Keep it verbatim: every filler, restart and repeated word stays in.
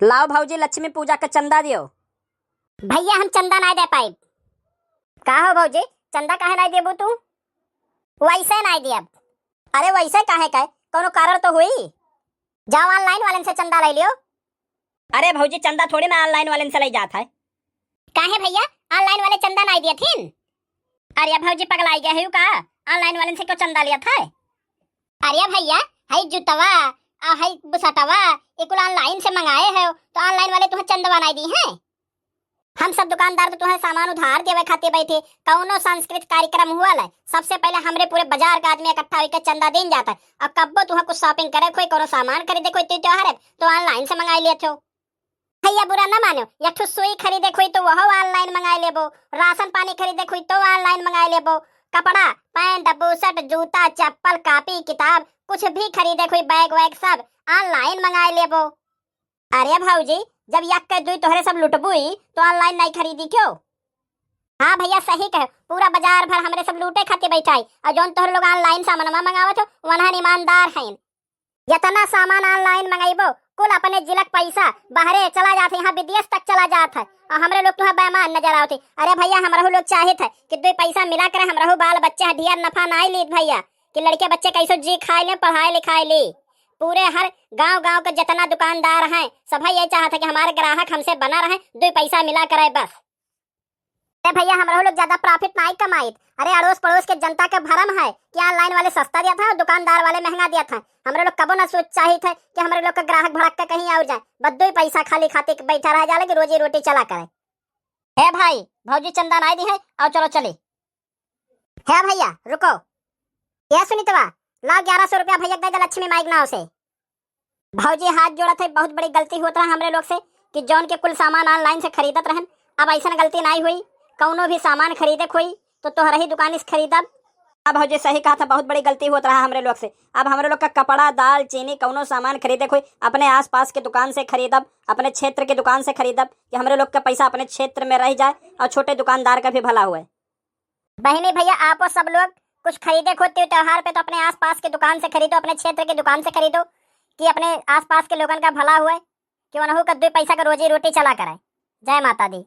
लाओ भौजी, लक्ष्मी पूजा के चंदा दियो। भैया, हम चंदा नाय दे पाइब। का हो भौजी, चंदा काहे नाय देबू तू? वैसे नाय दियब। अरे वैसे काहे का, कोनो कारण तो हुई? जाओ online वालन से चंदा लै लियो। अरे भौजी, चंदा थोड़ी ना online वालन से लै जात है। काहे भैया, online वाले चंदा नाय दियत हिन? अरे भौजी, पगलाई गए हो का? Online वालन से क्यों चंदा लियत है? अरे भैया, हई जूतवा, आ हई बुसटवा, ये कुल online से मंगाए हो, तो online वाले तुहें चंदवा नाय दी हैं? हम सब दुकानदार तो तुहें सामान उधार देवे खातिर बैठे, कौनो सांस्कृतिक कार्यक्रम हुआ लै, सबसे पहले हमरे पूरे बाजार का आदमी इकट्ठा होके चंदा दीन जात है। और कब्बो तुहें कुछ shopping करे कोई, कौनो सामान खरीदे कोई, त्योहार है, तो online से मंगाई लेत हो। भैया बुरा ना मानो, एक ठो सुई खरीदे कोई तो वह online मंगाई लेबो, राशन पानी खरीदे कोई तो online मंगाई लेबो, कपड़ा, पैंट, बुशर्ट, जूता, चप्पल, कापी, किताब, कुछ भी खरीदे कोई, बैग वैग सब online मंगाई लेबो। अरे भौजी, जब यक के दुई तोहरे सब लुटबुई, तो online नाई खरीदी क्यों? हाँ भैया, सही कहे, पूरा बाजार भर हमरे सब लूटे खातिर बैठाई, और जौन तोहरे लोग online सामानमा मंगावत हो, वनहन ईमानदार हैं। यतना सामान online मंगैबो, कुल अपने जिलक पैसा बाहरे चला जात है, यहाँ विदेश तक चला जात है, और हमरे लोग तुहाँ बेईमान नजर आवत है। अरे भैया, हमरहू लोग चाहित है कि दुई पैसा मिला करे, हमरहू बाल बच्चे ढेर नफा नाई लीत भैया, कि लड़के बच्चे कैसो जी खाए ले, पढ़ाई लिखाई ली। पूरे हर गांव गांव के जितना दुकानदार हैं, सभा ये चाहत है कि हमारे ग्राहक हमसे बना रहे, दुई पैसा मिला करे बस। अरे भैया, हमरहू लोग ज्यादा profit नाई कमाइत। अरे अड़ोस पड़ोस के जनता के भरम है कि online वाले सस्ता दियत है और दुकानदार वाले महंगा दियत है। हमरे लोग कबो ना सोच चाहित है कि हमरे लोग के ग्राहक भड़क के कहीं और जाए, बस दुई पैसा खाली खातिर बैठा रह जाले कि रोजी रोटी चला करे। हे भाई, भौजी चंदा नाई दी है, आओ चलो चली। हे भैया, रुको। ए सुनीतवा, लाओ ग्यारह सौ रुपया भैया के दे दे लक्ष्मी माई के नाव से। भौजी हाथ जोड़त है, बहुत बड़ी गलती होत रहा हमरे लोग से कि जौन के कुल सामान online से खरीदत रहन, अब ऐसन गलती नाई हुई। कौनो भी सामान खरीदे के होई तो तोहरही दुकान से खरीदब। अब भौजी सही कहत है, बहुत बड़ी गलती होत रहा हमरे लोग से। अब हमरे लोग का कपड़ा, दाल, चीनी, कौनो सामान खरीदे के होई, अपने आसपास के दुकान से खरीदब, अपने क्षेत्र के दुकान से खरीदब, कि हमरे लोग का पैसा अपने क्षेत्र में रह जाए और छोटे दुकानदार का भी भला हुए। बहिनी भैया, आपो सब लोग कुछ खरीदे के होई त्योहार पे तो अपने आसपास के दुकान से खरीदो, अपने क्षेत्र के दुकान से खरीदो, कि अपने आसपास के लोगन का भला हुए, कि उनहू का दुई पैसा का रोजी रोटी चला करे। जय माता दी।